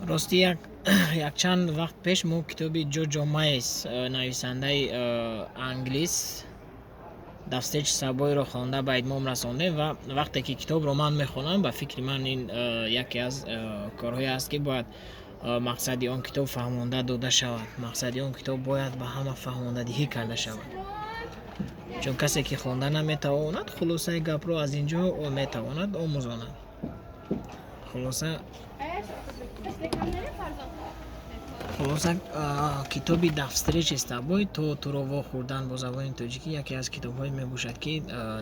Ростӣ, якчанд вақт пеш мо китоби Ҷоҷо Майс, нависандаи англис, «До встречи с тобой»-ро хонда ба итмом расондем ва вақте ки китобро ман мехонам, ба фикри ман ин яке аз корҳое аст, ки бояд мақсади он китоб фаҳмонда дода шавад. Мақсади он китоб бояд ба ҳама фаҳмондадиҳӣ карда шавад, чун касе ки хонда наметавонад, хулосаи гапро аз ин ҷо метавонад омӯзонад. Хулоса, китоби «До встречи с тобой», то туро вохӯрдан бо забони тоҷикӣ, яке аз китобҳое мебошад, ки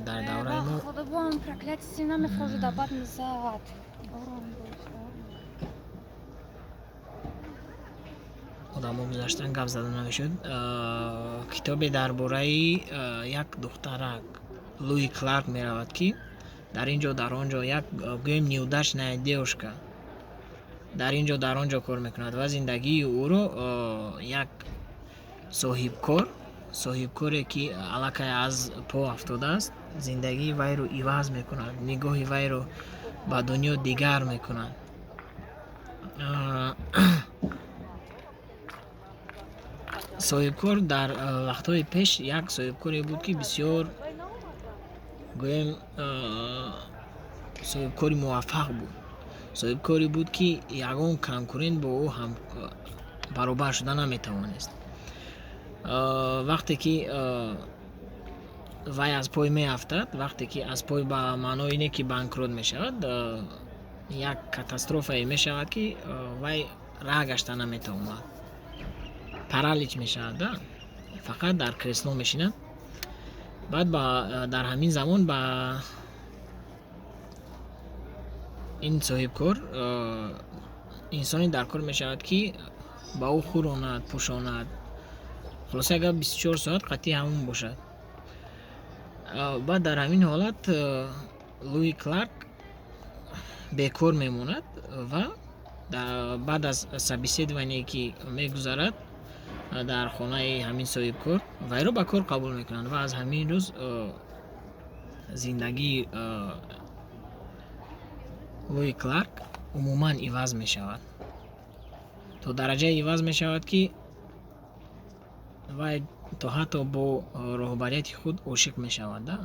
дар давраи мо Худобон проклятие намехоҳад, бад мезад. Ором бош, ором. Одамо гузаштан, гап зада намешуд. Китобе дар бораи як духтарак Луи Кларк меравад, ки дар ин ҷо, дар он ҷо, як, гӯем, неудачная девушка, дар ин ҷо, дар он ҷо кор мекунад ва зиндагии ӯро як соҳибкор, соҳибкоре ки аллакай аз по афтодааст, зиндагии вайро иваз мекунад, нигоҳи вайро ба дунё дигар мекунад. Соҳибкор дар вақтҳои пеш як соҳибкоре буд, ки бисёр, гӯем, соҳибкори муваффақ буд, соҳибкоре буд, ки ягон конкурент бо ӯ ҳам баробар шуда наметавонист. Вақте ки вай аз пой меафтад, вақте ки аз пой, ба маънои не ки банкрот мешавад, як катастрофае мешавад, ки вай раҳ гашта наметавонад, паралич мешавад, да, фақат дар кресло мешинад. Баъд дар ҳамин замон ба ин соҳибкор инсоне дар кор мешавад, ки ба ӯ хӯронад, пӯшонад, хулоса агар 24 соат қатъи ҳамон бошад. Баъд дар ҳамин ҳолат Луи Кларк бекор мемонад ва баъд аз собеседование, ки мегузарад дар хонаи ҳамин соҳибкор, вайро ба кор қабул мекунанд ва аз ҳамин рӯз зиндагии Луи Кларк умуман иваз мешавад, то дараҷае иваз мешавад, ки вай то ҳатто бо роҳбарияти худ ошиқ мешавад, да.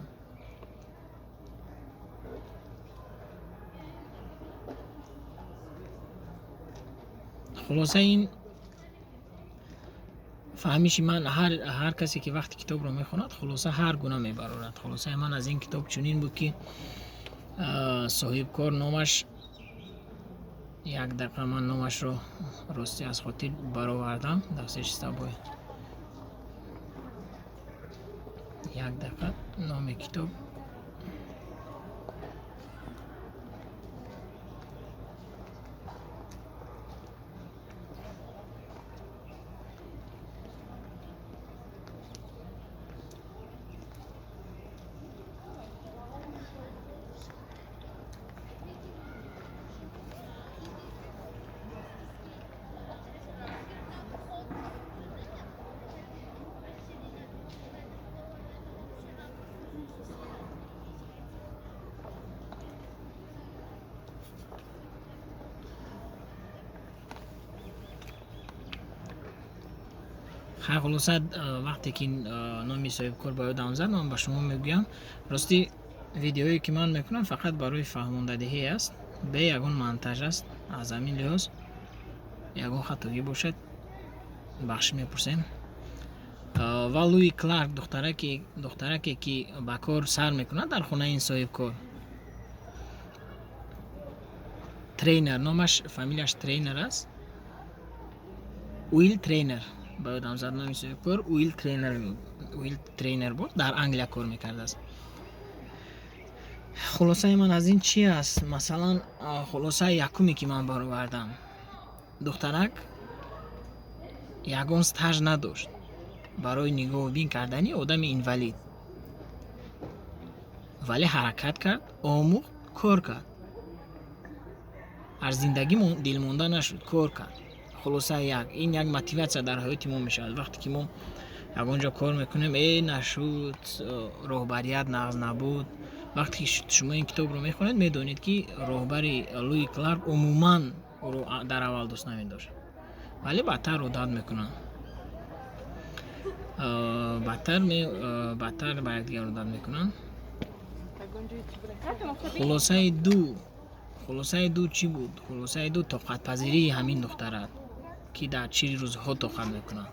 Хулоса, ин фаҳмиши ман, ҳар касе ки вақти китобро мехонад, хулоса ҳар гуна мебарорад. Хулосаи ман аз ин китоб чунин буд, ки соҳибкор номаш, як дақиқа, ман номашро ростӣ аз хотир баровардам. «До встречи с тобой», як дақиқа, номи китоб. Хай, хулоса, вақте ки номи соҳибкор ба ёдам зад, ман ба шумо мегӯям. Ростӣ, видеое ки ман мекунам, фақат барои фаҳмондадиҳӣ аст, бе ягон монтаж аст. Аз ҳамин лиҳоз ягон хатогӣ бошад, бахшиш мепурсем. Ва Луи Кларк, духтараке ки ба кор сар мекунад дар хонаи ин соҳибкор, Трейнер номаш, фамилияш Трейнер аст, Уилл Трейнер, ба ёдам зад номи соҳибкор, Уилл Трейнер. Уилл Трейнер буд, дар Англия кор мекардааст. Хулосаи ман аз ин чи аст? Масалан, хулосаи якуме ки ман баровардам: духтарак ягон стаж надошт барои нигоҳубин кардани одами инвалид, вале ҳаракат кард, омӯхт, кор кард, аз зиндагӣ дилмонда нашуд, кор кард. Хулоса як, ин як мотиватсия дар ҳаёти мо мешавад. Вақте ки мо ягон ҷо кор мекунем, э, нашуд, роҳбарият нағз набуд, вақте ки шумо ин китобро мехонед, медонед, ки роҳбари Луи Кларк умуман Ӯро дар аввал дӯст намедошт, вале баъдтар одат мекунанд. Баъдтар ба якдигар одат мекунанд. Хулосаи ду чӣ буд? Хулосаи ду тоқатпазирии ҳамин духтарак, ки дар чӣ рӯзҳо тоқат мекунад.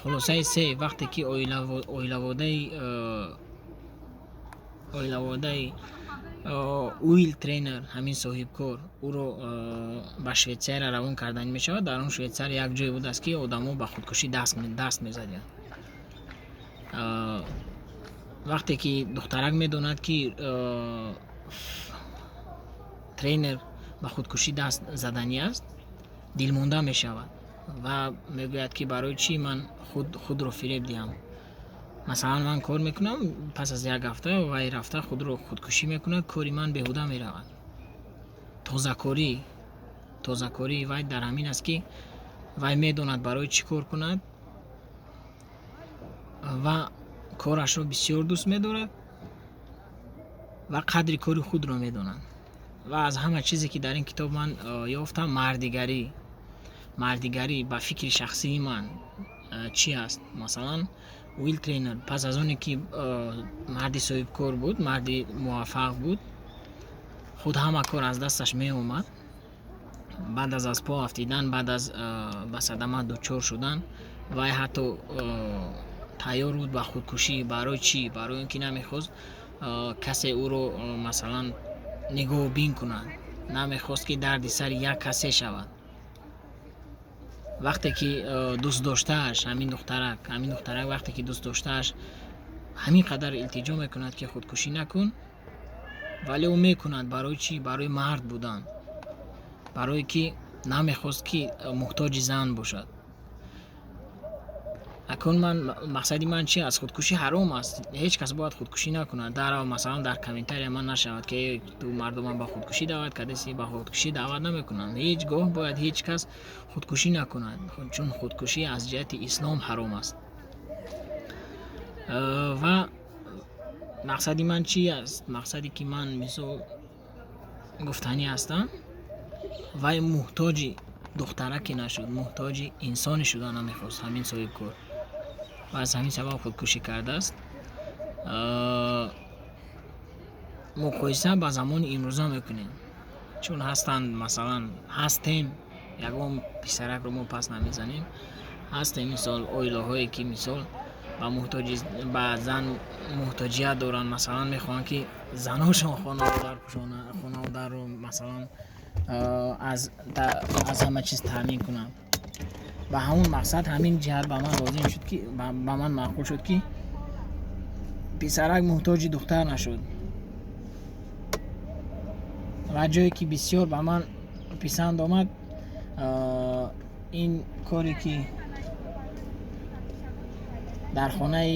Хулосаи се, вақте ки оилаводаи Уилл Тренер, ҳамин соҳибкор, ӯро ба Швейтсария равон карданӣ мешавад. Дар он Швейтсария як ҷое будааст, ки одамо ба худкушӣ даст мезаданд. Вақте ки духтарак медонад, ки Тренер ба худкушӣ даст заданӣ аст, дилмонда мешавад ва мегӯяд, ки барои чӣ ман худро фиреб диҳам? Масалан, ман кор мекунам, пас аз як ҳафта вай рафта худро худкушӣ мекунад, кори ман беҳуда меравад. Тозакории вай дар ҳамин аст, ки вай медонад, барои чӣ кор кунад, ва корашро бисёр дӯст медорад ва қадри кори худро медонад. Ва аз ҳама чизе, ки дар ин китоб ман ёфтам, мардигарӣ. Мардигарӣ ба фикри шахсии ман чӣ аст? Масалан, Уилл Тренер пас аз оне ки марди соҳибкор буд, марди муваффақ буд, худ ҳама кор аз дасташ меомад, баъд аз по афтидан, баъд аз ба садама дучор шудан, вай ҳатто тайёр буд ба худкушӣ. Барои чӣ? Барои он ки намехост касе ӯро, масалан, нигоҳубин кунад, намехост, ки дарди сари як касе шавад. Вақте ки дӯстдоштааш, ҳамин духтарак, вақте ки дӯстдоштааш ҳамин қадар илтиҷо мекунад, ки худкушӣ накун, вале ӯ мекунад. Барои чӣ? Барои мард будан, барое ки намехост, ки муҳтоҷи зан бошад. Акнун ман, мақсади ман чи аст? Худкушӣ ҳаром аст, ҳеҷ кас бояд худкушӣ накунад. Дарав, масалан, дар комментария ман нашавад, ки ту мардумам ба худкушӣ даъват кардеси. Ба худкушӣ даъват намекунам. Ҳеҷ гоҳ бояд ҳеҷ кас худкушӣ накунад, чун худкушӣ аз ҷиҳати ислом ҳаром аст. Ва мақсади ман чи аст? Мақсаде, ки ман, мисол, гуфтанӣ ҳастам, вай муҳтоҷи духтараке нашуд, муҳтоҷи инсоне шуда намехост ҳамин соҳибкор ва аз ҳамин сабаб худкушӣ кардааст. Муқоиса ба замони имрӯза мекунем, чун ҳастанд, масалан, ҳастем, ягон писаракро мо пас намезанем, ҳастем, мисол, оилаҳое, ки, мисол, ба муҳтоҷи ба зан муҳтоҷият доранд. Масалан, мехоҳанд, ки заношон хонаву дар пӯшонанд, хонаву дарро, масалан, аз ҳама чиз таъмин кунанд. Ба ҳамон мақсад, ҳамин ҷиҳат ба ман лозим шуд, ки ба ман маъқул шуд, ки писарак муҳтоҷи духтар нашуд. Ва ҷое, ки бисёр ба ман писанд омад, ин коре, ки дар хонаи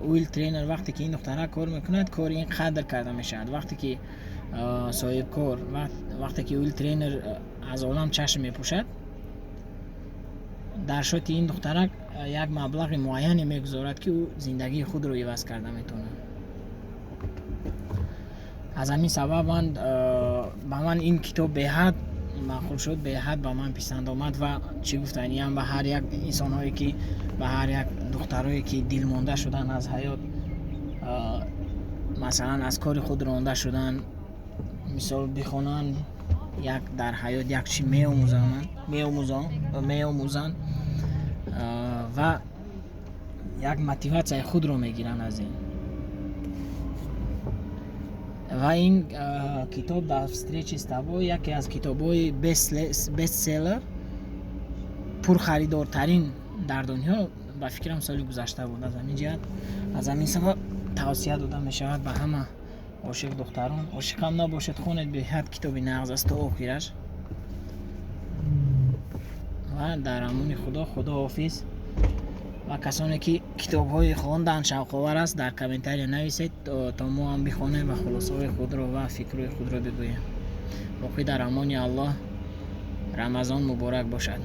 Уилл Тренер, вақте ки ин духтарак кор мекунад, кори ин қадр карда мешавад. Вақте ки соҳибкор, вақте ки Уилл Тренер аз олам чашм мепӯшад, дар шоти ин духтарак як маблағи муайяне мегузорад, ки ӯ зиндагии худро иваз карда метавонад. Аз ҳамин сабаб ман ба ман ин китоб беҳад маъқул шуд, беҳад ба ман писанд омад. Ва чӣ гуфтаниям ба ҳар як инсонҳое, ки ба ҳар як духтарое, ки дилмонда шуданд аз ҳаёт, масалан, аз кори худ ронда шуданд, мисол, бихонанд, як дар ҳаёт як чӣ меомӯзанд ва як мотиватсияи худро мегиранд аз ин. Ва ин китоб, «До встречи с тобой», яке аз китобҳои бестселлер, пурхаридортарин дар дунё, ба фикрам, соли гузашта буд. Аз ҳамин ҷиҳат, аз ҳамин сабаб тавсия дода мешавад ба ҳама ошиқ духтарон. Ошиқам набошед, хонед, беҳад китоби нағз аст то охираш. Ва дар амони Худо, худо ҳофиз. Ва касоне, ки китобҳои хондан шавқовар аст, дар комментария нависед, то мо ҳам бихонем ва хулосаҳои худро ва фикрҳои худро бигӯем. Боқӣ дар амони Аллоҳ. Рамазон муборак бошад.